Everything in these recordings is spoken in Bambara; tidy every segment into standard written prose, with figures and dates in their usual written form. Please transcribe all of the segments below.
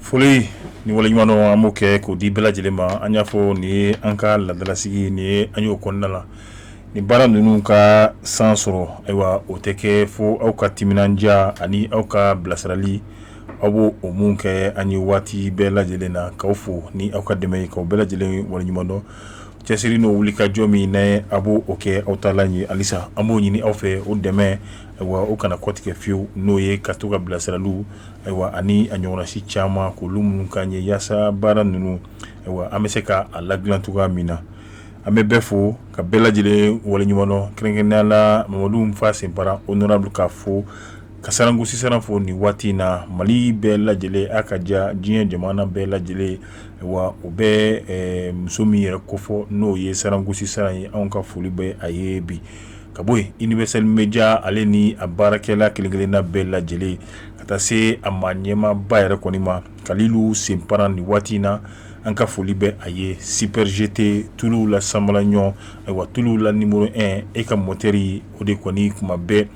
Foli ni waleɲumandɔn an b'o kɛ k'o di bɛɛ lajɛlen ma. An y'a fɔ, nin ye an ka laadalasigi, nin ye an y'o kɔnɔna la. Ni baara ninnu ka san sɔrɔ, ayiwa, o tɛ kɛ fo aw ka timinandiya ani aw ka bilasirali. Aw b'o o mun kɛ an ye waati bɛɛ lajɛlen na, k'aw fo ni aw ka dɛmɛ ye, k'aw bɛɛ lajɛlen waleɲumandɔn. Cɛsiri n'o wuli ka jɔ min n'a a b'o o kɛ aw ta la ye, halisa an b'o ɲini aw fɛ, o dɛmɛ, ayiwa, o kana kɔtigɛ fiyewu, n'o ye ka to ka bilasiraliw, ayiwa, ani a ɲɔgɔnnasi caman k'olu minnu k'an ye, yaasa baara ninnu, ayiwa, an bɛ se ka a ladilan cogoya min na. An bɛ bɛɛ fo ka bɛɛ lajɛlen waleɲumandɔn, kɛrɛnkɛrɛnnenya la Mamadu Fa Senpara honorable, ka fo ka Sarangosi Saran fo nin waati in na. Mali bɛɛ lajɛlen, a ka ja diɲɛ jamana bɛɛ lajɛlen wa, o bɛ muso min yɛrɛ kofɔ, n'o ye Sarangosi Saran ye, anw ka foli bɛ a ye bi. Ka bɔ yen, Universel Media, ale ni a baarakɛla kelen-kelenna bɛɛ lajɛlen, ka taa se a maa ɲɛmaaba yɛrɛ kɔni ma, Kalilu Senpara, nin waati in na an ka foli bɛ a ye. Super GT, tuluw la sanbala ɲɔ, ayiwa, tuluw la numéro 1, e ka motɛri o de kɔni kuma bɛɛ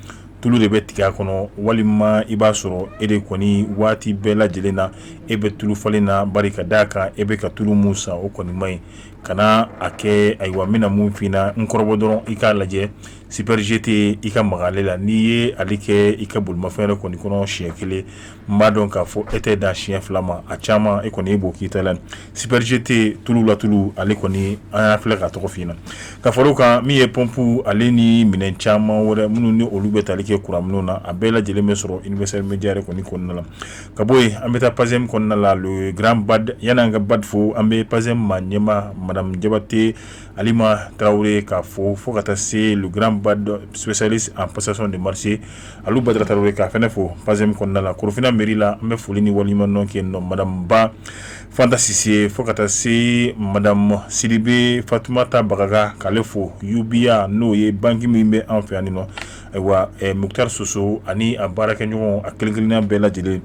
tulu de bɛ tigɛ a kɔnɔ, walima i b'a sɔrɔ e de kɔni waati bɛɛ lajɛlen na e bɛ tulu falen na, bari ka d'a kan e bɛ ka tulu mun san, o kɔni man ɲi. Kana a kɛ. Ayiwa, n bɛna mun f'i ɲɛna, n kɔrɔbɔ dɔrɔn, i k'a lajɛ Super GT, i ka maga ale la. N'i ye ale kɛ i ka bolimafɛn yɛrɛ kɔni kɔnɔ siɲɛ kelen, n b'a dɔn k'a fɔ e tɛ dan siɲɛ fila ma, a caman e kɔni e b'o k'i ta la. Super GT, tulu la tulu, ale kɔni an y'a filɛ ka tɔgɔ f'i ɲɛna. Ka fara o kan, min ye pɔnpu, ale ni minɛn caman wɛrɛ minnu ni olu bɛ tali kɛ kuran minnu na, a bɛɛ lajɛlen bɛ sɔrɔ Universel Media yɛrɛ kɔni kɔnɔna la. Ka bɔ yen, an bɛ taa PASEM kɔnɔna la, le grand Bad. Yanni an ka Bad fo, an bɛ PASEM maa ɲɛmaa madame Jabate Alima Tarawele k'a fo, fo ka taa se le grand Bad, spécialiste en passation de marché, Alu Badara Tarawele, k'a fana fo PASEM kɔnɔna la. Korofina mairie la, an bɛ foli ni waleɲumandɔn kɛ nɔ madame Ba Fanta Sise, fo ka taa se madame Sidibe Fatumata Bagaga, k'ale fo. UBA, n'o ye banque min bɛ an fɛ yan nɔ, ayiwa, Mukutari Soso ani a baarakɛɲɔgɔn a kelen-kelenna bɛɛ lajɛlen,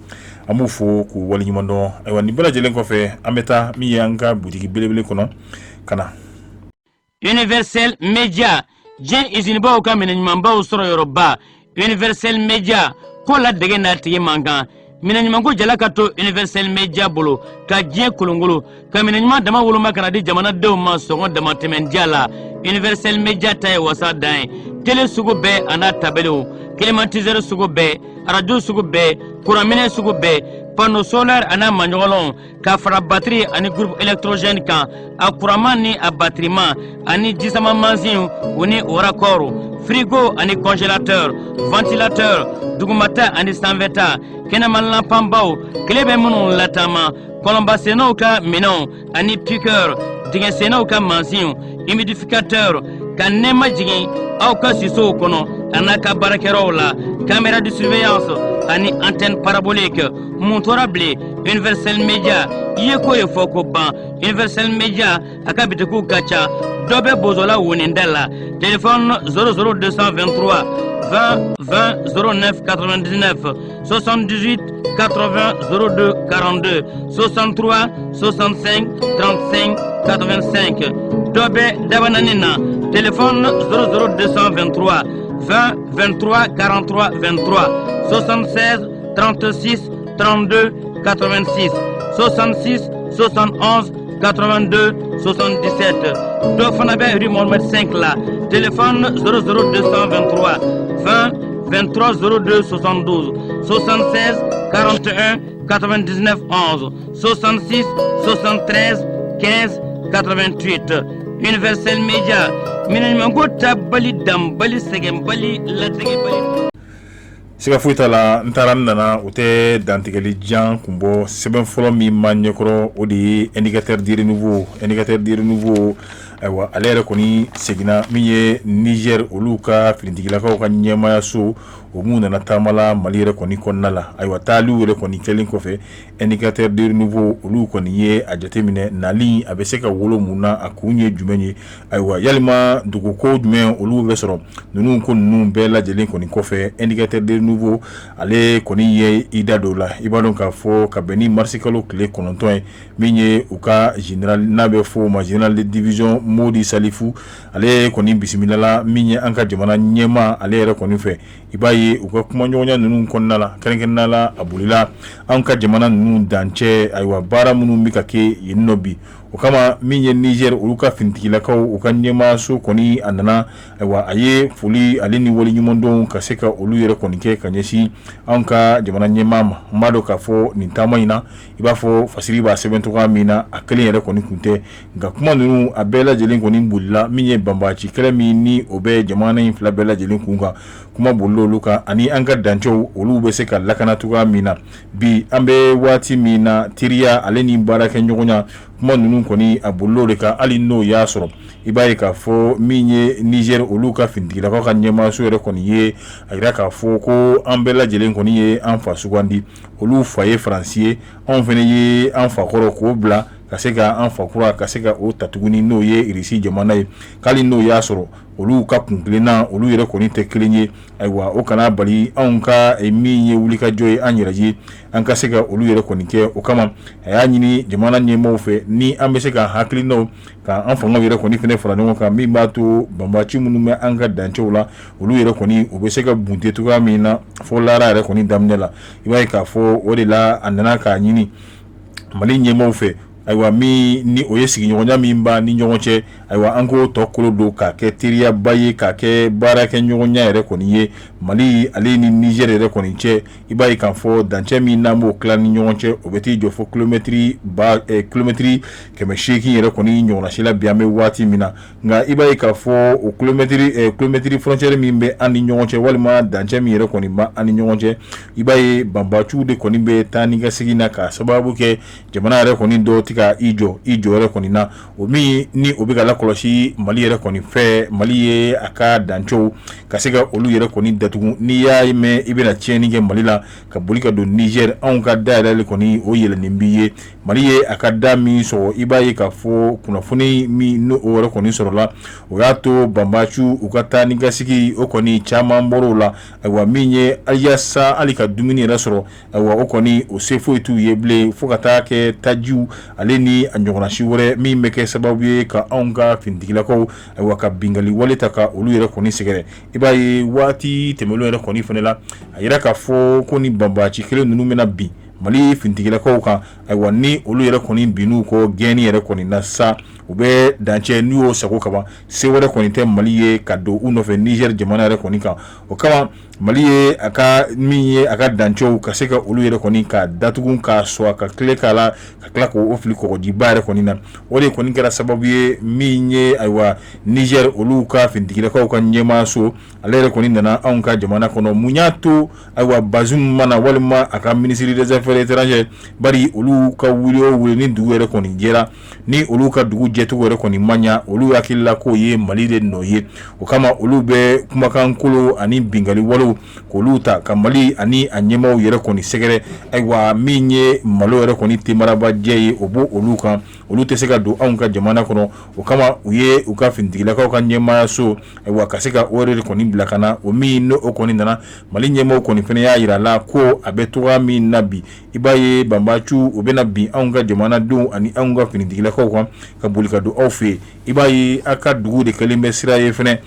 an b'u fo k'u waleɲumandɔn. Ayiwa, nin bɛɛ lajɛlen kɔfɛ, an bɛ taa min ye an ka butigi belebele kɔnɔ ka na. Universel Media, diɲɛ izinibaw ka minɛn ɲumanbaw sɔrɔ yɔrɔba. Universel Media ko la dege n'a tigi man kan. Minɛn ɲumanko jala ka to Universel Media bolo ka diɲɛ kolongolo, ka minɛn ɲuman dama woloma ka na di jamanadenw ma sɔngɔ damatɛmɛndiya la. Universel Media ta ye wasa dan ye. Tele sugu bɛɛ a n'a tabelew, climatiseur sugu bɛɛ, arajo sugu bɛɛ, kuranminɛ sugu bɛɛ, panneau solaire a n'a maɲɔgɔnlɔnw, ka fara batiri ani groupe électrogène kan, a kuranman ni a batiriman, ani jisama mansinw, u ni o raccord, frigo ani congélateur, ventilateur, dugumata ani sanfɛta, kɛnɛma lanpanbaw, tile bɛ minnu lataama, kɔlɔnbasennaw ka minɛnw ani piqueur, dingɛsennaw ka mansinw, humidificateur, ka nɛɛma jigin aw ka sisow kɔnɔ a n'a ka baarakɛyɔrɔw la, caméra de surveillance ani antenne parabolique. Mun tora bilen? Universel Media, i ye ko ye fɔ ko ban. Universel Media, a ka bitikiw ka ca. Dɔ bɛ Bozola woninda la, téléphone 00223 20 20 09 99, 78 80 02 42, 63 65 35 85. Dɔ bɛ Dabanani na, téléphone 00223 20 23 43 23, 76 36 32 86, 66 71 82 77. Dɔ fana bɛ rue Mohamed 5 la, téléphone 00223 20 23 02 72, 76 41 99 11, 66 73 15 88. Universel Media, minɛn ɲumanko tabali, danbali, sɛgɛnbali, latigɛbali. Siga foyi t'a la, n taara n nana, o tɛ dantigɛli jan kun bɔ. Sɛbɛn fɔlɔ min ma ɲɛkɔrɔ, o de ye Indicateur du renouveau. Indicateur du renouveau, ayiwa, ale yɛrɛ kɔni seginna min ye Niger, olu ka finitigilakaw ka ɲɛmayaso, o minnu nana taama la Mali yɛrɛ kɔni kɔnɔna la. Ayiwa, taaliw yɛrɛ kɔni kɛlen kɔfɛ, Indicateur du renouveau, olu kɔni ye a jateminɛ nali a bɛ se ka wolo mun na, a kun ye jumɛn ye, ayiwa, yalima dugukolo jumɛn olu bɛ sɔrɔ. Ninnu ko ninnu bɛɛ lajɛlen kɔni kɔfɛ, Indicateur du renouveau, ale kɔni ye i da don la. I b'a dɔn k'a fɔ ka bɛn ni marisikalo tile 9 ye, min ye u ka général n'a bɛ fɔ o ma général de division Modi Salifu, ale kɔni bisimilala min ye an ka jamana ɲɛmaa ale yɛrɛ kɔni fɛ. I b'a ye. ye u ka kumaɲɔgɔnya ninnu kɔnɔna la, kɛrɛnkɛrɛnnenya la a bolila an ka jamana ninnu dancɛ, ayiwa baara minnu bɛ ka kɛ yen nɔ bi. O kama min ye Niger olu ka finitigilakaw u ka ɲɛmaaso kɔni a nana, ayiwa a ye foli ale ni waleɲumandɔn ka se ka olu yɛrɛ kɔni kɛ ka ɲɛsin an ka jamana ɲɛmaa ma. N b'a dɔn k'a fɔ nin taama in na, i b'a fɔ fasiri b'a sɛbɛn cogoya min na, a kelen yɛrɛ kɔni tun tɛ, nka kuma ninnu a bɛɛ lajɛlen kɔni bolila min ye banbaanci kɛlɛ min ni o bɛ jamana in fila bɛɛ lajɛlen kun kan, kuma bolila olu kan ani an ka dancɛw olu bɛ se ka lakana cogoya min na bi. An bɛ waati min na, teriya ale ni baarakɛɲɔgɔnya kuma ninnu kɔni a bolila o de kan. Hali n'o y'a sɔrɔ i b'a ye k'a fɔ min ye Niger olu ka finitigilakaw ka ɲɛmaaso yɛrɛ kɔni ye a jira k'a fɔ ko an bɛɛ lajɛlen kɔni ye an fa sugandi, olu fa ye Faransi ye, anw fana ye an fa kɔrɔ k'o bila ka se ka an fa kura ka se ka o ta tuguni, n'o ye Irisi jamana ye. Hali n'o y'a sɔrɔ olu ka kuntilenna olu yɛrɛ kɔni tɛ kelen ye, ayiwa o kana bali anw ka min ye wulikajɔ ye an yɛrɛ ye, an ka se ka olu yɛrɛ kɔni kɛ. O kama a y'a ɲini jamana ɲɛmaaw fɛ ni an bɛ se ka hakilinaw ka an fangaw yɛrɛ kɔni fana fara ɲɔgɔn kan, min b'a to banbaanci minnu bɛ an ka dancɛw la, olu yɛrɛ kɔni u bɛ se ka bunte cogoya min na fo lara yɛrɛ kɔni daminɛ la. I b'a ye k'a fɔ o de la a nana k'a ɲini Mali ɲɛmaaw fɛ, ayiwa min ni o ye sigiɲɔgɔnya min b'an ni ɲɔgɔn cɛ, ayiwa an k'o tɔ kolo don k'a kɛ teriyaba ye, k'a kɛ baarakɛɲɔgɔnya yɛrɛ kɔni ye Mali ale ni Niger yɛrɛ kɔni cɛ. I b'a ye k'a fɔ dancɛ min n'an b'o tila ni ɲɔgɔn cɛ, o bɛ t'i jɔ fo kilomɛtiri 800 yɛrɛ kɔni ɲɔgɔnna si la bi an bɛ waati min na. Nka i b'a ye k'a fɔ o kilomɛtiri frontière min bɛ an ni ɲɔgɔn cɛ, walima dancɛ min yɛrɛ kɔni b'an ni ɲɔgɔn cɛ, i b'a ye banbaanciw de kɔni bɛ taa ni ka segin na, k'a sababu kɛ jamana yɛrɛ kɔni dɔ tɛ ka i jɔ i jɔyɔrɔ kɔni na, o min ni o bɛ ka lakɔlɔsi Mali yɛrɛ kɔni fɛ. Mali ye a ka dancɛw ka se ka olu yɛrɛ kɔni datugu. N'i y'a mɛn i bɛna tiɲɛni kɛ Mali la ka boli ka don Niger, anw ka da yɛrɛ kɔni o yɛlɛnnen b'i ye. Mali ye a ka da min sɔgɔ, i b'a ye k'a fɔ kunnafoni min n'o yɛrɛ kɔni sɔrɔla, o y'a to banbaanciw u ka taa ni ka segin o kɔni caman bɔr'o la. Ayiwa min ye yaasa hali ka dumuni yɛrɛ sɔrɔ, ayiwa o kɔni o se foyi t'u ye bilen, fo ka taa kɛ tajiw ale ni a ɲɔgɔnna si wɛrɛ min bɛ kɛ sababu ye ka anw ka finitigilakaw ayiwa ka binkanni wale ta ka olu yɛrɛ kɔni sɛgɛrɛ. I b'a ye waati tɛmɛnen yɛrɛ kɔni fana la, a yira k'a fɔ ko ni banbaanci kelen ninnu bɛna bin Mali finitigilakaw kan, ayiwa ni olu yɛrɛ kɔni binn'u kɔ gɛnni yɛrɛ kɔni na sa, u bɛ dancɛ n'u y'o sago kaban, se wɛrɛ kɔni tɛ Mali ye ka don u nɔfɛ Niger jamana yɛrɛ kɔni kan. O kama Mali ye a ka min ye a ka dancɛw ka se ka olu yɛrɛ kɔni ka datugu, k'a sɔgɔ ka clé k'a la, ka tila k'o fili kɔgɔjiba yɛrɛ kɔni na. O de kɔni kɛra sababu ye min ye ayiwa Niger olu ka finitigilakaw ka ɲɛmaaso ale yɛrɛ kɔni nana anw ka jamana kɔnɔ. Mun y'a to ayiwa Bazoum ma na walima a ka ministre des affaires étrangères? Bari olu ka wuli o wuli ni dugu yɛrɛ kɔni jɛra, ni olu ka dugu jɛcogo yɛrɛ kɔni ma ɲa, olu hakili la k'o ye Mali de nɔ ye. O kama olu bɛ kumakan kolo ani binkanni walew k'olu ta ka Mali ani a ɲɛmaaw yɛrɛ kɔni sɛgɛrɛ. Ayiwa min ye malo yɛrɛ kɔni temarabajɛ ye, o b'o olu kan, olu tɛ se ka don anw ka jamana kɔnɔ. O kama u ye u ka finitigilakaw ka ɲɛmaayaso ayiwa ka se ka o yɛrɛ de kɔni bila ka na. O min n'o kɔni nana, Mali ɲɛmaaw kɔni fana y'a jira la ko a bɛ cogoya min na bi, i b'a ye banbaanciw u bɛna bin anw ka jamanadenw ani anw ka finitigilakaw kan ka boli ka don aw fɛ yen. I b'a ye aw ka dugu de kɛlen bɛ sira ye fana,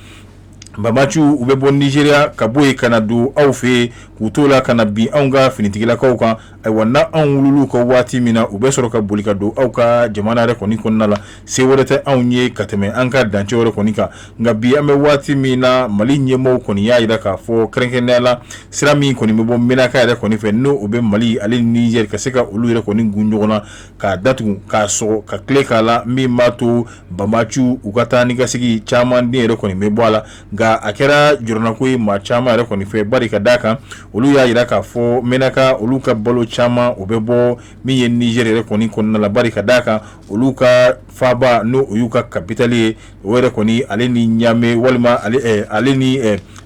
banbaanciw u bɛ bɔ Nizeriya ka bɔ yen ka na don aw fɛ yen, k'u t'o la ka na bin anw ka finitigilakaw kan. Ayiwa n' anw wulil'u kɔ waati min na, u bɛ sɔrɔ ka boli ka don aw ka jamana yɛrɛ kɔni kɔnɔna la. Se wɛrɛ tɛ anw ye ka tɛmɛ an ka dancɛ yɛrɛ kɔni kan. Nka bi an bɛ waati min na, Mali ɲɛmaaw kɔni y'a jira k'a fɔ kɛrɛnkɛrɛnnenya la sira min kɔni bɛ bɔ Menaka yɛrɛ kɔni fɛ, n'o bɛ Mali ale ni Nizɛri ka se ka olu yɛrɛ kɔni gun ɲɔgɔn na, k'a datugu, k'a sɔgɔ, ka clé k'a la, min b'a to banbaanciw u ka taa ni ka segin caman den yɛrɛ kɔni bɛ bɔ a la. Nka a kɛra jɔrɔnako ye maa caman yɛrɛ kɔni fɛ, bari ka d'a kan olu y'a jira k'a fɔ Menaka olu ka balo caman o bɛ bɔ min ye Nizɛri yɛrɛ kɔni kɔnɔna la, bari ka d'a kan olu ka faaba n'o o y'u ka capitale ye, o yɛrɛ kɔni ale ni Ɲame walima ale ni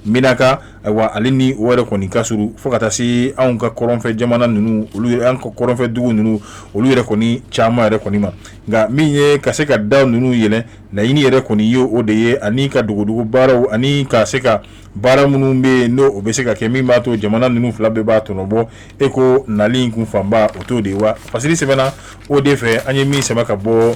Menaka, ayiwa ale ni o yɛrɛ kɔni ka surun, fo ka taa se anw ka kɔrɔnfɛ jamana ninnu, olu an ka kɔrɔnfɛ dugu ninnu, olu yɛrɛ kɔni caman yɛrɛ kɔni ma. Nka min ye ka se ka da ninnu yɛlɛ, laɲini yɛrɛ kɔni ye o de ye, ani ka dogodogo baaraw ani ka se ka baara minnu bɛ yen n'o bɛ se ka kɛ min b'a to jamana ninnu fila bɛɛ b'a tɔnɔbɔ. E ko nali in kun fanba o t'o de ye wa? Fasiri sɛbɛnna o de fɛ, an ye min sama ka bɔ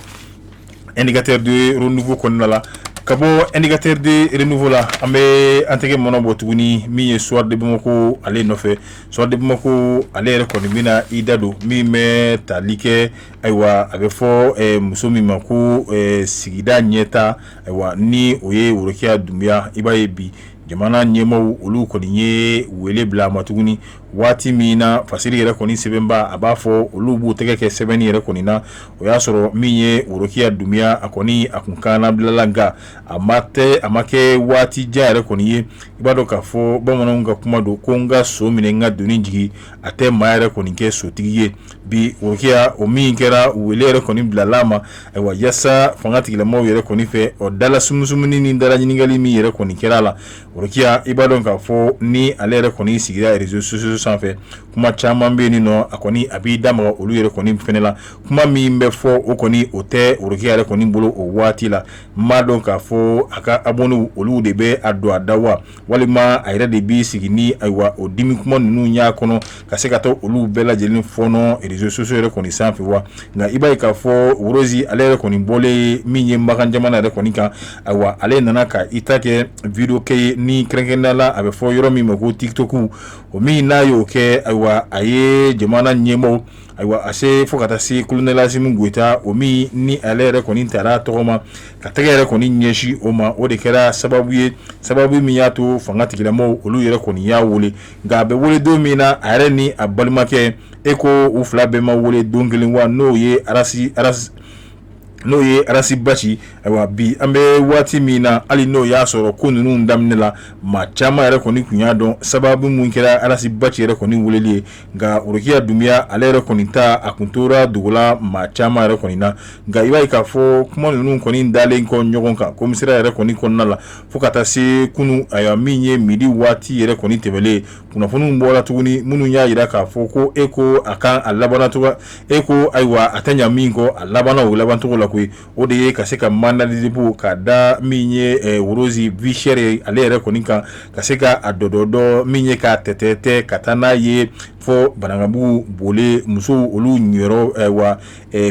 Indicateur de renouveau kɔnɔna la. Ka bɔ Indicateur de Renouveau la, an bɛ an tɛgɛ mɔnɔ bɔ tuguni min ye Soir de Bamako ale nɔfɛ. Soir de Bamako ale yɛrɛ kɔni bɛna i da don min bɛ tali kɛ, ayiwa, a bɛ fɔ muso min ma ko sigida ɲɛta, ayiwa, ni o ye Worokiya Dunbiya. I b'a ye bi jamana ɲɛmaaw olu kɔni ye wele bila a ma tuguni waati min na fasiri yɛrɛ kɔni sɛbɛnba a b'a fɔ olu b'u tɛgɛ kɛ sɛbɛnni yɛrɛ kɔni na. O y'a sɔrɔ min ye Worokiya Dunbiya, a kɔni a kun kannabilala, nka a ma kɛ waati jan yɛrɛ kɔni ye. I b'a dɔn k'a fɔ bamananw ka kuma don ko n ka so minɛ n ka doni jigin, a tɛ maa yɛrɛ kɔni kɛ sotigi ye. Bi Worokiya o min kɛra, wele yɛrɛ kɔni bilala a ma, ayiwa, yaasa fanga tigilamɔgɔw yɛrɛ kɔni fɛ, o dala sumusumuni ni dala ɲininkali min yɛrɛ kɔni kɛra a la, Worokiya, i b'a dɔn k'a fɔ ni ale yɛrɛ kɔni sigira réseaux sociaux sanfɛ, kuma caman bɛ yen nɔ, a kɔni a b'i da maga olu yɛrɛ kɔni fɛnɛ la. Kuma min bɛ fɔ, o kɔni o tɛ Worokiya yɛrɛ kɔni bolo o waati la. N b'a dɔn k'a fɔ a ka abonnés olu de bɛ a don a da wa, walima a yɛrɛ de b'i sigi ni, ayiwa, o dimi kuma ninnu y'a kɔnɔ ka se ka taa olu bɛɛ lajɛlen fɔnɔ réseaux sociaux yɛrɛ kɔni sanfɛ wa. Nka i b'a ye k'a fɔ Worozi ale yɛrɛ kɔni bɔlen min ye Makan jamana yɛrɛ kɔni kan, ayiwa, ale nana ka i ta kɛ vidéo kɛ ye ni kɛrɛnkɛrɛnnenya la a bɛ fɔ yɔrɔ min ma ko TikTok. O min n'a y'o kɛ, ayiwa, a ye jamana ɲɛmaaw, ayiwa, a se fo ka taa se colonel Asimi Goyita, o min ni ale yɛrɛ kɔni taara tɔgɔ ma ka tɛgɛ yɛrɛ kɔni ɲɛsin o ma, o de kɛra sababu ye, sababu min y'a to fanga tigilamɔgɔw olu yɛrɛ kɔni y'a wele. Nka a bɛ wele don min na, a yɛrɛ ni a balimakɛ, e ko u fila bɛɛ ma wele don kelen wa, n'o ye Arasi Basi. Ayiwa, bi an bɛ waati min na, hali n'o y'a sɔrɔ ko ninnu daminɛ la, maa caman yɛrɛ kɔni tun y'a dɔn sababu min kɛra Arasi Basi yɛrɛ kɔni weleli ye, nka Worokiya Dunbiya ale yɛrɛ kɔni ta, a kun tora dogo la maa caman yɛrɛ kɔni na. Nka i b'a ye k'a fɔ kuma ninnu kɔni dalen kɔ ɲɔgɔn kan commissariat yɛrɛ kɔni kɔnɔna la fo ka taa se kunun, ayiwa, min ye midi waati yɛrɛ kɔni tɛmɛlen, kunnafoniw bɔra tuguni minnu y'a jira k'a fɔ ko e ko a kan a labanna cogo, e ko ayiwa a tɛ ɲa min kɔ, a labanna o labancogo la koyi. O de ye ka se ka mandat de dépôt ka da min ye Worozi vie chère ye ale yɛrɛ kɔni kan, ka se ka a dɔdɔdɔ min ye k'a tɛtɛtɛ ka taa n'a ye fo Banankabugu Bole musow olu niyɔrɔ wa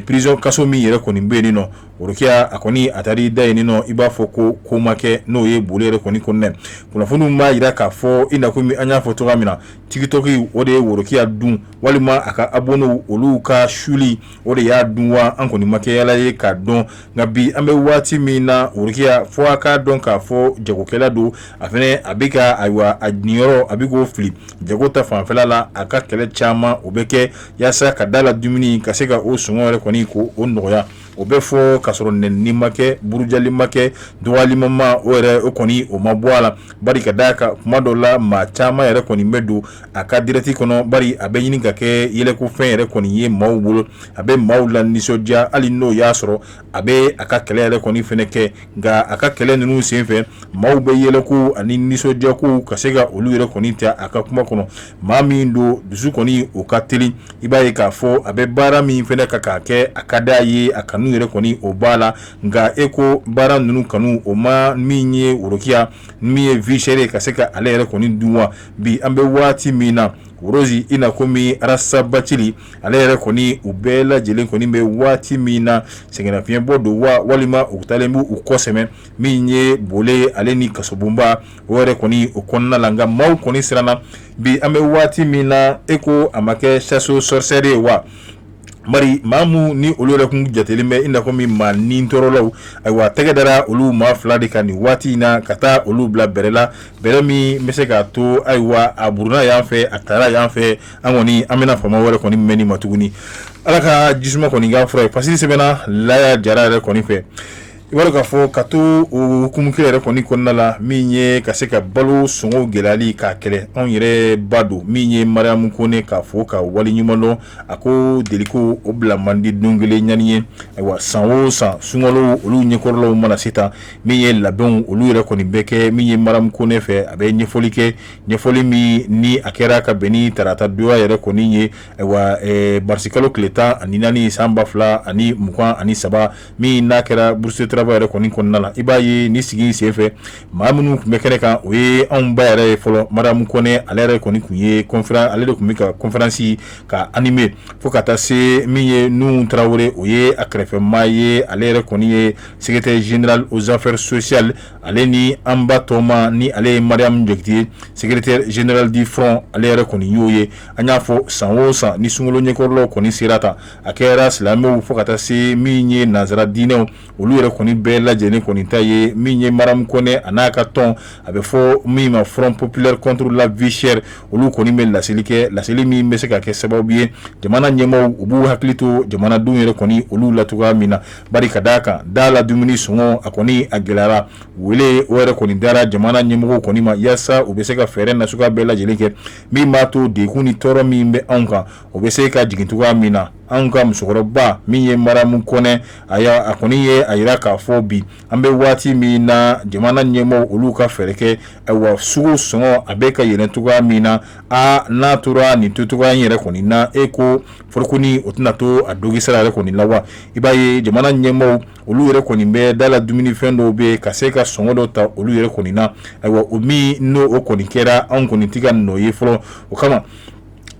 prison kaso min yɛrɛ kɔni bɛ yen nɔ. Worokiya a kɔni a taara i da yen nɔ, i b'a fɔ ko ko ma kɛ, n'o ye Bole yɛrɛ kɔni kɔnɔna. Kunnafoniw b'a jira k'a fɔ i na komi an y'a fɔ cogoya min na, TikTok o de ye Worokiya dun, walima a ka abonnés olu ka suli o de y'a dun wa, an kɔni ma kɛ yala ye k'a dɔn. Nka bi an bɛ waati min na, Worokiya fo a k'a dɔn k'a fɔ jagokɛla don, a fana a bɛ ka, ayiwa, a niyɔrɔ a bɛ k'o fili jago ta fanfɛla la. A ka kɛlɛ caman o bɛ kɛ yaasa ka da la dumuni ka se ka o sɔngɔ yɛrɛ kɔni ko o nɔgɔya. O bɛ fɔ ka sɔrɔ nɛnini ma kɛ, burujali ma kɛ, dɔgɔyalima ma, o yɛrɛ o kɔni o ma bɔ a la. Bari ka d'a kan kuma dɔw la maa caman yɛrɛ kɔni bɛ don a ka direct kɔnɔ, bari a bɛ ɲini ka kɛ yɛlɛkofɛn yɛrɛ kɔni ye maaw bolo, a bɛ maaw la nisɔndiya, hali n'o y'a sɔrɔ a bɛ a ka kɛlɛ yɛrɛ kɔni fɛnɛ kɛ. Nka a ka kɛlɛ ninnu senfɛ, maaw bɛ yɛlɛko ani nisɔndiyako ka se ka olu yɛrɛ kɔni ta a ka kuma kɔnɔ. Maa min don, dusu kɔni o ka teli. I b'a ye k'a fɔ a bɛ baara min fɛnɛ ka k'a kɛ, a ka d'a ye, a kanu yɛrɛ kɔni o b'a la. Nka e ko baara ninnu kanu o ma min ye Worokiya min ye vie chère ye ka se ka ale yɛrɛ kɔni dun wa. Bi an bɛ waati min na, Worozi i na komi Arasa Bacili ale yɛrɛ kɔni, u bɛɛ lajɛlen kɔni bɛ waati min na sɛgɛnnafiɲɛbɔ don wa, walima u taalen b'u kɔ sɛmɛ min ye Bole ale ni kasobonba o yɛrɛ kɔni o kɔnɔna la. Nka maaw kɔni siranna. Bi an bɛ waati min na, e ko a ma kɛ chasse aux sorcières ye wa. Bari maa minnu ni olu yɛrɛ kun jatelen bɛ i n'a komi maa ni tɔɔrɔlaw, ayiwa, tɛgɛ dara olu maa fila de kan nin waati in na ka taa olu bila bɛrɛ la, bɛrɛ min bɛ se k'a to, ayiwa, a burunna yan fɛ, a taara yan fɛ, an kɔni an bɛna faama wɛrɛ kɔni mɛn nin ma tuguni. Ala ka jisuma kɔni k'a fura ye. Fasiri sɛbɛnna Laya Jara yɛrɛ kɔni fɛ. I b'a dɔn k'a fɔ ka to o hukumu kelen yɛrɛ kɔni kɔnɔna la, min ye ka se ka balo sɔngɔ gɛlɛyali k'a kɛlɛ, anw yɛrɛ ba don min ye Mariyamu Kone k'a fɔ ka wale ɲuman dɔn. A ko deliko o bila man di don kelen ɲani ye. Ayiwa, san o san sunkalo olu ɲɛkɔrɔlaw mana se tan, min ye labɛnw olu yɛrɛ kɔni bɛ kɛ min ye Mariyamu Kone fɛ, a bɛ ɲɛfɔli kɛ, ɲɛfɔli min ni a kɛra ka bɛn ni tarata donya yɛrɛ kɔni ye, ayiwa, marisikalo tile 14 san 2023, min n'a kɛra Bourse travail yɛrɛ kɔni kɔnɔna la. I b'a ye ni sigi in senfɛ, maa minnu tun bɛ kɛnɛ kan, o ye anw ba yɛrɛ ye fɔlɔ, Mariam Kɔnɛ. Ale yɛrɛ kɔni tun ye conférence, ale de tun bɛ ka conférence ka animer, fo ka taa se min ye Nuhu Tarawele, o ye a kɛrɛfɛmaa ye, ale yɛrɛ kɔni ye secrétaire général aux affaires sociales. Ale ni an ba tɔma ni ale ye Mariam Jakite ye, secrétaire général du front, ale yɛrɛ kɔni y'o ye. An y'a fɔ, san o san ni sunkalo ɲɛkɔrɔlaw kɔni sera ta, a kɛra silamɛw fo ka taa se min ye nansara diinɛw, olu yɛrɛ kɔni bɛɛ lajɛlen kɔni ta ye min ye Mariam Kɔnɛ a n'a ka tɔn, a bɛ fɔ min ma Front populaire contre la vie chère, olu kɔni bɛ laseli kɛ, laseli min bɛ se ka kɛ sababu ye jamana ɲɛmaaw u b'u hakili to jamanadenw yɛrɛ kɔni olu la cogoya min na. Bari ka d'a kan, da la dumuni sɔngɔ a kɔni a gɛlɛyara. Wele o yɛrɛ kɔni dara jamana ɲɛmɔgɔw kɔni ma yaasa u bɛ se ka fɛɛrɛ nasuguya bɛɛ lajɛlen kɛ min b'a to degun ni tɔɔrɔ min bɛ anw kan, o bɛ se ka jigin cogoya min na. Anw ka musokɔrɔba min ye Mariam Kɔnɛ, a kɔni ye a jira k'a fɔ bi an bɛ waati min na, jamana ɲɛmɔgɔw olu ka fɛɛrɛ kɛ. Ayiwa, sugu sɔngɔ a bɛ ka yɛlɛn cogoya min na, a n'a tora nin to cogoya in yɛrɛ kɔni na, e ko forokoni o tɛna to a dogi sira yɛrɛ kɔni la wa? I b'a ye jamana ɲɛmɔgɔw olu yɛrɛ kɔni bɛ da la dumunifɛn dɔw bɛ ka se ka sɔngɔ dɔ ta olu yɛrɛ kɔni na. Ayiwa, o min n'o o kɔni kɛra, anw kɔni tɛ ka nɔ ye fɔlɔ. O kama,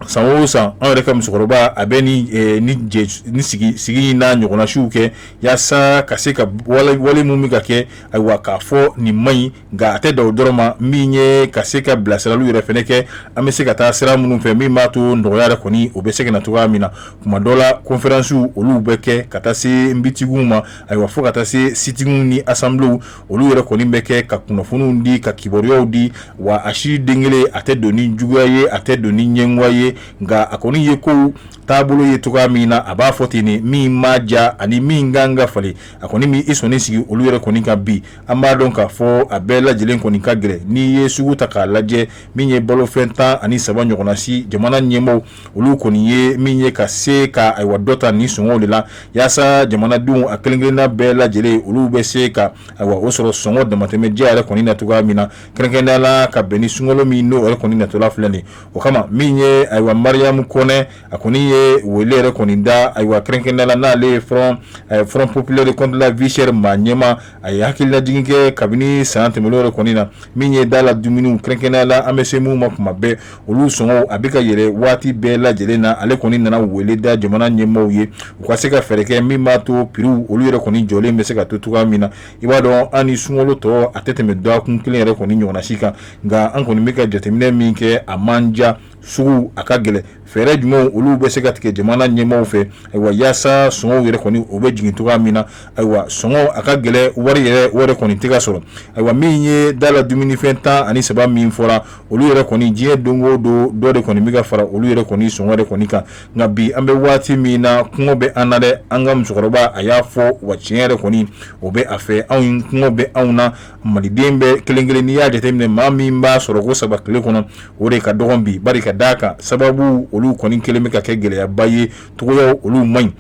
san o san, anw yɛrɛ ka musokɔrɔba a bɛ ni sigi n'a ɲɔgɔnnasiw kɛ yaasa ka se ka wale min bɛ ka kɛ, ayiwa, k'a fɔ nin man ɲi. Nka a tɛ da o dɔrɔn ma, min ye ka se ka bilasiraliw yɛrɛ fɛnɛ kɛ, an bɛ se ka taa sira minnu fɛ min b'a to nɔgɔya yɛrɛ kɔni o bɛ se ka na cogoya min na. Kuma dɔ la, conférencew olu bɛ kɛ ka taa se meetingw ma, ayiwa, fo ka taa se sit-inw ni assembléew, olu yɛrɛ kɔni bɛ kɛ ka kunnafoniw di, ka kibaruyaw di. Wa a si den kelen a tɛ don ni juguya ye, a tɛ don ni ɲɛngoya ye, nka a kɔni ye kow taabolo ye cogoya min na, a b'a fɔ ten. Ni min ma diya ani min kan ka falen, a kɔni b'i sɔnni sigi olu yɛrɛ kɔni kan. Bi an b'a dɔn k'a fɔ a bɛɛ lajɛlen kɔni ka gɛlɛn. N'i ye sugu ta k'a lajɛ, min ye balofɛn 13 ɲɔgɔnna si, jamana ɲɛmaaw olu kɔni ye min ye ka se ka, ayiwa, dɔ ta nin sɔngɔw de la yaasa jamanadenw a kelen-kelenna bɛɛ lajɛlen olu bɛ se ka, ayiwa, o sɔrɔ sɔngɔ damatɛmɛdiya yɛrɛ kɔni na cogoya min na, kɛrɛnkɛrɛnnenya la ka bɛn ni sunkalo min n'o yɛrɛ kɔni natɔla filɛ nin. O kama, min ye, ayiwa, Mariam Kɔnɛ, a kɔni ye wele yɛrɛ kɔni da, ayiwa, kɛrɛnkɛrɛnnenya la n'ale ye Front populaire contre la vie chère maa ɲɛmaa, a ye hakililajigin kɛ kabini san tɛmɛnenw yɛrɛ kɔni na, min ye da la dumuniw, kɛrɛnkɛrɛnnenya la an bɛ se minnu ma kuma bɛɛ, olu sɔngɔw a bɛ ka yɛlɛ waati bɛɛ lajɛlen na. Ale kɔni nana wele da jamana ɲɛmaaw ye u ka se ka fɛɛrɛ kɛ min b'a to prix olu yɛrɛ kɔni jɔlen bɛ se ka to cogoya min na. I b'a dɔn, an ni sunkalo tɔ a tɛ tɛmɛ dɔgɔkun kelen yɛrɛ kɔni ɲɔgɔnna si kan, nka an kɔni bɛ ka jateminɛ min kɛ, a man diya, sugu a ka gɛlɛn. Fɛɛrɛ jumɛnw olu bɛ se ka tigɛ jamana ɲɛmaaw fɛ, ayiwa, yaasa sɔngɔw yɛrɛ kɔni o bɛ jigin cogoya min na? Ayiwa, sɔngɔ a ka gɛlɛn, wari yɛrɛ o yɛrɛ kɔni tɛ ka sɔrɔ. Ayiwa, min ye da la dumunifɛn 13 min fɔra, olu yɛrɛ kɔni diɲɛ don o don dɔ de kɔni bɛ ka fara olu yɛrɛ kɔni sɔngɔ de kɔni kan. Nka bi an bɛ waati min na, kɔngɔ bɛ an na dɛ. An ka musokɔrɔba a y'a fɔ wa, tiɲɛ yɛrɛ kɔni o bɛ a fɛ, anw kɔngɔ bɛ anw na. Maliden bɛɛ kelen kelen, n'i y'a jateminɛ, maa min b'a sɔrɔ ko saba tile kɔnɔ, o de ka dɔgɔn bi. Bari ka d'a kan, sababu olu kɔni kelen bɛ ka kɛ gɛlɛyaba ye, cogoyaw olu man ɲi.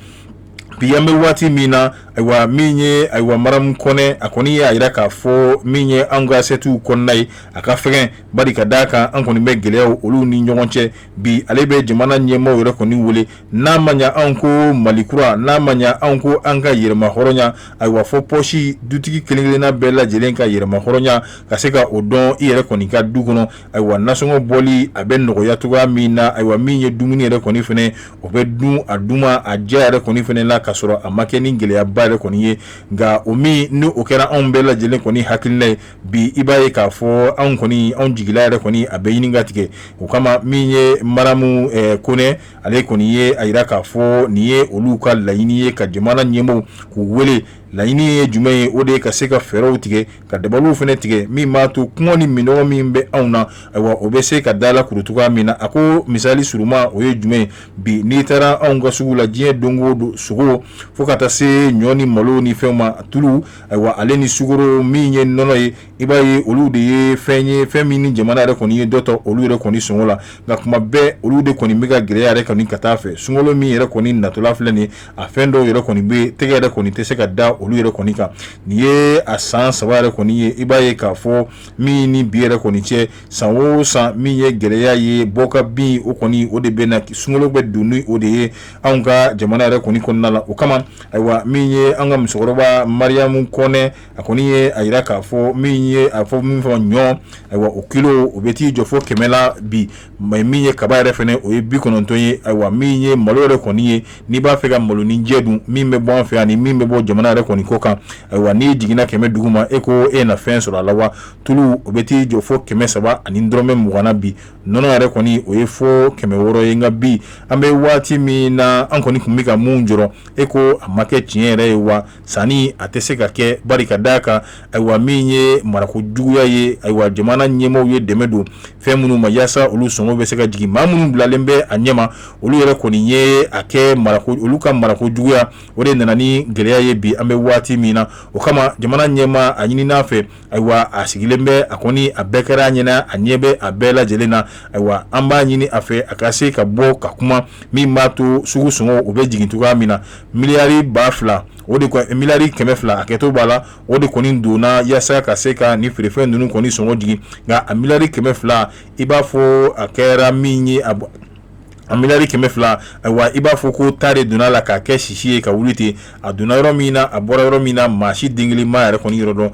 Bi an bɛ waati min na, ayiwa, min ye, ayiwa, Mariam Kɔnɛ, a kɔni y'a jira k'a fɔ min ye an ka asɛtiw kɔnɔna ye, a ka fɛgɛn. Bari ka d'a kan, an kɔni bɛ gɛlɛyaw olu ni ɲɔgɔn cɛ. Bi ale bɛ jamana ɲɛmaaw yɛrɛ kɔni wele, n'a ma ɲɛ anw ko Mali kura, n'a ma ɲɛ anw ko an ka yɛrɛma hɔrɔnya, ayiwa, fɔ pɔsi dutigi kelen-kelenna bɛɛ lajɛlen ka yɛrɛma hɔrɔnya ka se ka o dɔn i yɛrɛ kɔni ka du kɔnɔ. Ayiwa, nasɔngɔ bɔli a bɛ nɔgɔya cogoya min na, ayiwa, min ye dumuni yɛrɛ kɔni fɛnɛ, o bɛ dun a duma a diya yɛrɛ kɔni fɛnɛ la, ka sɔrɔ a ma kɛ ni gɛlɛyaba yɛrɛ kɔni ye. Nka o min ni o kɛra anw bɛɛ lajɛlen kɔni hakilina ye bi, i b'a ye k'a fɔ anw kɔni anw jigila yɛrɛ kɔni a bɛ ɲini ka tigɛ. O kama, min ye Mariam Kɔnɛ, ale kɔni ye a jira k'a fɔ nin ye olu ka laɲini ye, ka jamana ɲɛmaaw k'u wele. Laɲini ye jumɛn ye? O de ye ka se ka fɛɛrɛw tigɛ, ka dabaliw fɛnɛ tigɛ min b'a to kɔngɔ ni minnɔgɔ min bɛ anw na, ayiwa, o bɛ se ka da lakuru cogoya min na. A ko misali surunma o ye jumɛn ye? Bi n'i taara anw ka sugu la, diɲɛ don o don sogo, fo ka taa se ɲɔ ni malo ni fɛnw ma, tulu, ayiwa, ale ni sukaro, min ye nɔnɔ ye, i b'a ye olu de ye fɛn ye, fɛn min ni jamana yɛrɛ kɔni ye dɔ ta olu yɛrɛ kɔni sɔngɔ la. Nka kuma bɛɛ olu de kɔni bɛ ka gɛlɛya yɛrɛ kɔni ka taa fɛ. Sunkalo min yɛrɛ kɔni natɔla filɛ nin ye, a fɛn dɔw yɛrɛ kɔni bɛ tɛgɛ yɛrɛ kɔni tɛ se ka da olu yɛrɛ kɔni kan. Nin ye a san 3 yɛrɛ kɔni ye. I b'a ye k'a fɔ min ni bi yɛrɛ kɔni cɛ, san o san min ye gɛlɛya ye, bɔ ka bin, o kɔni o de bɛ na, sunkalo bɛ don ni o de ye anw ka jamana yɛrɛ kɔni kɔnɔna la. O kama, ayiwa, min ye an ka musokɔrɔba Mariyamu Kɔnɛ, a kɔni ye a jira k'a fɔ min ye a fɔ min fɔ ɲɔ, ayiwa, o kilo o bɛ t'i jɔ fo 100 la bi. Mais min ye kaba yɛrɛ fɛnɛ, o ye 90 ye. Ayiwa, min ye malo yɛrɛ kɔni ye, n'i b'a fɛ ka malonin jɛ dun, min bɛ bɔ an fɛ yan ni min bɛ bɔ jamana yɛrɛ kɔni kɔ kan, ayiwa, n'i jiginna 100 duguma, e ko e na fɛn sɔrɔ a la wa? Tulu, o bɛ t'i jɔ fo 300 ni dɔrɔmɛ 20 na bi. Nɔnɔ yɛrɛ kɔni, o ye fo 600 ye. Nka bi an bɛ waati min na, an kɔni tun bɛ ka mun jɔrɔ, e ko a ma kɛ tiɲɛ yɛrɛ ye wa? Sanni a tɛ se ka kɛ, bari ka d'a kan, ayiwa, min ye marako juguya ye, ayiwa, jamana ɲɛmaaw ye dɛmɛ don fɛn minnu ma yaasa olu sɔngɔ bɛ se ka jigin, maa minnu bilalen bɛ a ɲɛma, olu yɛrɛ kɔni ye a kɛ marako, olu ka marako juguya, o de nana ni gɛlɛya ye bi an bɛ waati min na. O kama, jamana ɲɛmaa a ɲini fɛ, ayiwa, a sigilen bɛ, a kɔni a bɛɛ kɛra a ɲɛna, a ɲɛ bɛ a bɛɛ lajɛlen na. Ayiwa, an b'a ɲini a fɛ a ka se ka bɔ ka kuma min b'a to sugu sɔngɔ o bɛ jigin cogoya min na. Miliyari 2000, o de miliyari 200, a kɛto b'a la, o de kɔni donna yaasa ka se ka nin feerefɛn ninnu kɔni sɔngɔ jigin. Nka a miliyari 200, i b'a fɔ a kɛra min ye, a miliyari 200, ayiwa, i b'a fɔ ko ta de donna a la k'a kɛ sisi ye ka wuli ten. A donna yɔrɔ min na, a bɔra yɔrɔ min na, maa si den kelen ma yɛrɛ kɔni yɔrɔ dɔn.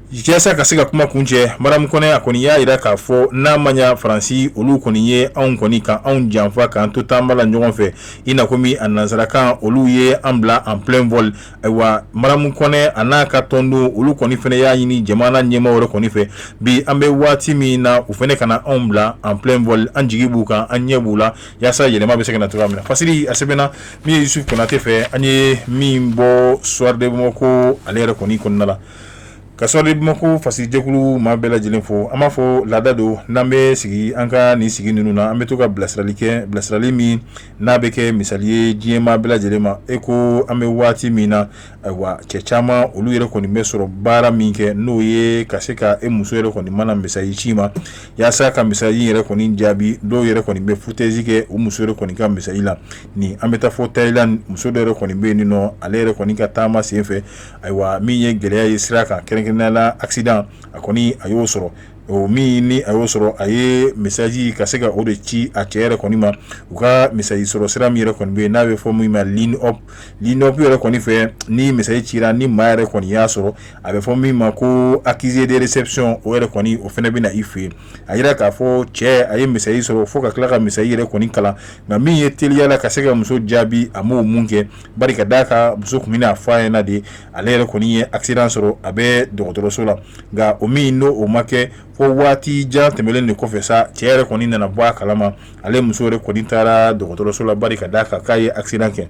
Yaasa ka se ka kuma kuncɛ, Mariyamu Kɔnɛ a kɔni y'a jira k'a fɔ n'a ma ɲa Faransi, olu kɔni ye anw kɔni ka anw janfa k'an to taama la ɲɔgɔn fɛ, i n'a komi a nansarakan, olu ye an bila en plein vol. Ayiwa, Mariyamu Kɔnɛ a n'a ka tɔndenw, olu kɔni fana y'a ɲini jamana ɲɛmaaw yɛrɛ kɔni fɛ bi an bɛ waati min na, u fana kana anw bila en plein vol. An jigi b'u kan, an ɲɛ b'u la, yaasa yɛlɛma bɛ se ka na cogoya min na. Fasiri a sɛbɛnna min ye Yusufu Konate fɛ, an ye min bɔ Soir de Bamako ale yɛrɛ kɔni kɔnɔna la. Ka Soir de Bamako fasirijɛkulu maa bɛɛ lajɛlen fo. An b'a fɔ laada don, n'an bɛ sigi an ka nin sigi ninnu na, an bɛ to ka bilasirali kɛ, bilasirali min n'a bɛ kɛ misali ye diɲɛ maa bɛɛ lajɛlen ma. E ko an bɛ waati min na, ayiwa, cɛ caman olu yɛrɛ kɔni bɛ sɔrɔ baara min kɛ, n'o ye ka se ka e muso yɛrɛ kɔni mana message ci ma, yaasa ka message yɛrɛ kɔni jaabi, dɔw yɛrɛ kɔni bɛ foutaise kɛ u muso yɛrɛ kɔni ka message la. Ni an bɛ taa fɔ Thaïlande, muso dɔ yɛrɛ kɔni bɛ yen nɔ, ale yɛrɛ kɔni ka taama sen fɛ, ayiwa, min ye gɛlɛya ye sira kan, kɛrɛnkɛrɛnnenya la accident, a kɔni a y'o sɔrɔ. O min ni a y'o sɔrɔ, a ye message ka se ka o de ci a cɛ yɛrɛ kɔni ma. U ka message sɔrɔ sira min yɛrɛ kɔni bɛ yen, n'a bɛ fɔ min ma Line Up, Line Up yɛrɛ kɔni fɛ, ni message cira, ni maa yɛrɛ kɔni y'a sɔrɔ, a bɛ fɔ min ma ko accusé de réception, o yɛrɛ kɔni o fana bɛ na i fɛ yen. A yira k'a fɔ cɛ a ye message sɔrɔ fo ka tila ka message yɛrɛ kɔni kalan, nka min ye teliya la ka se ka muso jaabi, a m'o mun kɛ, bari ka d'a kan muso tun bɛna a fɔ a ɲɛna de ale yɛrɛ kɔni ye accident sɔrɔ, a bɛ dɔgɔtɔrɔso la. Nka o min n'o o ma kɛ fo waati jan tɛmɛnen de kɔfɛ sa, cɛ yɛrɛ kɔni nana bɔ a kalama, ale muso yɛrɛ kɔni taara dɔgɔtɔrɔso la, bari ka d'a kan k'a ye accident kɛ.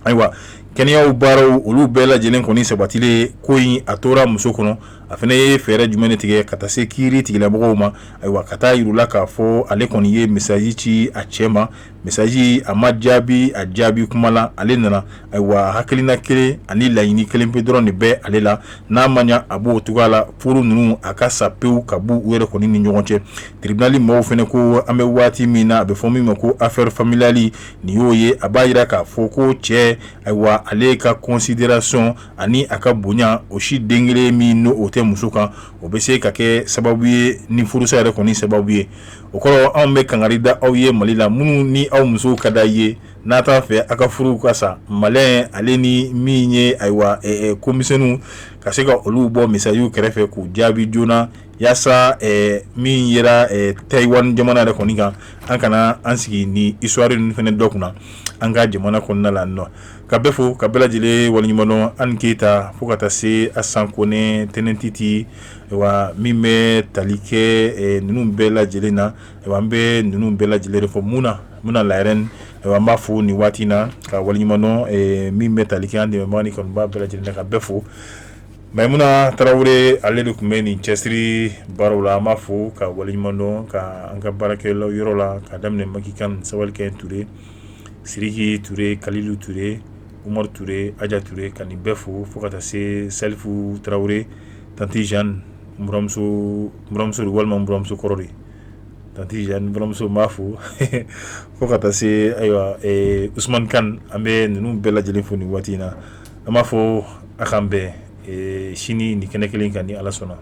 Ayiwa, kɛnɛyaw baaraw olu bɛɛ lajɛlen kɔni sabatilen, ko in a tora muso kɔnɔ. A fana ye fɛɛrɛ jumɛn de tigɛ ka taa se kiiri tigilamɔgɔw ma? Ayiwa, ka taa yir'u la k'a fɔ ale kɔni ye message ci a cɛ ma, message a ma jaabi, a jaabi kuma la. Ale nana, ayiwa, hakilina kelen ani laɲini kelen pe dɔrɔn de bɛ ale la, n'a ma ɲa a b'o cogoya la, furu ninnu a ka sa pewu ka b'u u yɛrɛ kɔni ni ɲɔgɔn cɛ. Tribunal mɔgɔw fana ko an bɛ waati min na, a bɛ fɔ min ma ko affaire familiale, nin y'o ye. A b'a jira k'a fɔ ko cɛ, ayiwa, ale ka considération ani a ka bonya, o si den kelen min n'o o tɛ muso kan, o bɛ se ka kɛ sababu ye ni furusa yɛrɛ kɔni sababu ye. O kɔrɔ, anw bɛ kangari da aw ye Mali la, minnu ni aw musow ka di ye, n'a t'a fɛ aw ka furuw ka sa, malin ale ni min ye, ayiwa, komisɛnninw ka se ka olu bɔ messagew kɛrɛfɛ k'u jaabi joona, yaasa min yera Taïwan jamana yɛrɛ kɔni kan, an kana an sigi ni histoire ninnu fana dɔ kunna an ka jamana kɔnɔna la nɔ. Ka bɛɛ fo, ka bɛɛ lajɛlen waleɲuman dɔn, Ani Keyita fo ka taa se Asan Kone, Tɛnɛntiti, wa min bɛ tali kɛ ninnu bɛɛ lajɛlen na. Ayiwa, an bɛ ninnu bɛɛ lajɛlen de fɔ mun na mun na la yɛrɛ. Ayiwa, an b'a fo nin waati in na ka waleɲuman dɔn min bɛ tali kɛ an dɛmɛbaa ni kanubaa bɛɛ lajɛlen na, ka bɛɛ fo. Maimuna Tarawele, ale de tun bɛ nin cɛsiri baaraw la, an b'a fo ka waleɲuman dɔn, ka an ka baarakɛlaw yɔrɔ la, ka daminɛ Makikan, Sabalikɛ Ture, Siriki Ture, Kalilu Ture, Umaru Ture, Aja Ture, ka nin bɛɛ fo, fo ka taa se Salifu Tarawele, Tanti Jeanne buramuso, buramuso walima buramuso kɔrɔ de, Tanti Jeanne buramuso, n b'a fo, fo ka taa se, ayiwa, Usumani Kan. An bɛ ninnu bɛɛ lajɛlen fo nin waati in na. An b'a fɔ A k'an bɛn sini ni kɛnɛ kelen kan ni Ala sɔnna.